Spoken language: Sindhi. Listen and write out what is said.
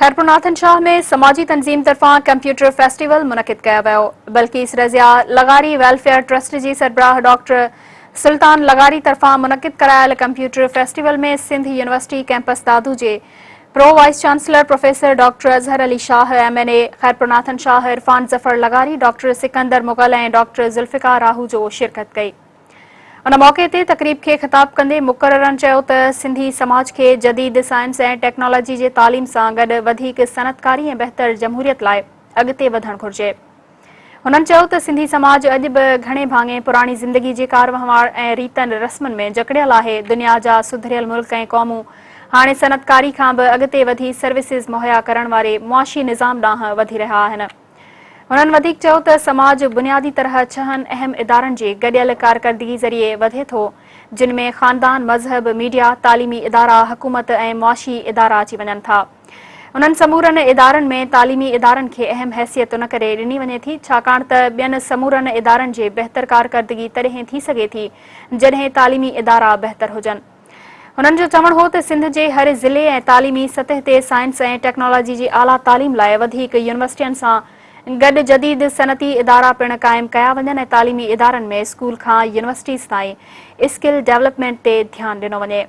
خيرپورناٿن شاهه ۾ سماجي تنظيم طرفان ڪمپيوٽر فيسٽيول منعقد ڪيو ويو. بلقيس رضيه لغاري ويلفيئر ٽرسٽ جي سربراهه ڊاڪٽر سلطان لغاري طرفان منعقد ڪرايل computer festival ۾ Sindh university campus Dadu جي pro vice chancellor professor doctor Azhar Ali Shah, M N A Khairpur Nathan Shah Irfan Zafar لغاري، ڊاڪٽر سڪندر مغل ۽ ڊاڪٽر ذوالفقار راهوجو شرڪت ڪئي. ان موقعي تي تقريب کي خطاب ڪندي مقررن چيو ته سنڌي سماج کي جديد سائنس ۽ ٽيڪنالاجي جي تعليم سان گڏ وڌيڪ صنعتڪاري ۽ بهتر جمهوريت لاء اڳتي وڌڻ گهرجي. هنن چيو ته سنڌي سماج اڄ به گهڻي ڀاڱي پراڻي زندگي جي ڪاروهنوار ۽ ريتن رسمن ۾ جڪڙيل آهي، دنيا جا سڌريل ملڪ ۽ قومون هاڻي صنعتڪاري کان به اڳتي وڌي سروسز مهيا ڪرڻ واري معاشي نظام ڏانهن وڌي رهيا آهن. هنن وڌيڪ چيو ته سماج بنيادي طرح ڇهن اهم ادارن جي گڏيل ڪارڪردگي ذريعي وڌي ٿو، جن ۾ خاندان، مذهب، ميڊيا، تعليمي ادارا، حڪومت ۽ معاشي ادارا اچي وڃن ٿا. انهن سمورن ادارن ۾ تعليمي ادارن کي اهم حيثيت ان ڪري ڏني وڃي ٿي، ڇاڪاڻ ته ٻين سمورن ادارن جي بهتر ڪارڪردگي تڏهن ٿي سگهي ٿي، جڏهن تعليمي ادارا بهتر هجن. هنن جو چوڻ هو ته سنڌ جي هر ضلعي ۽ تعليمي سطح تي سائنس ۽ ٽيڪنالاجي جي اعليٰ تعليم لاء وڌيڪ يونيورسٽين سان گڏ جديد صنعتي ادارا پڻ قائم ڪيا وڃن ۽ تعليمي ادارن ۾ اسڪول کان يونيورسٽيز تائين اسڪل ڊولپمينٽ تي ڌيان ڏنو وڃي.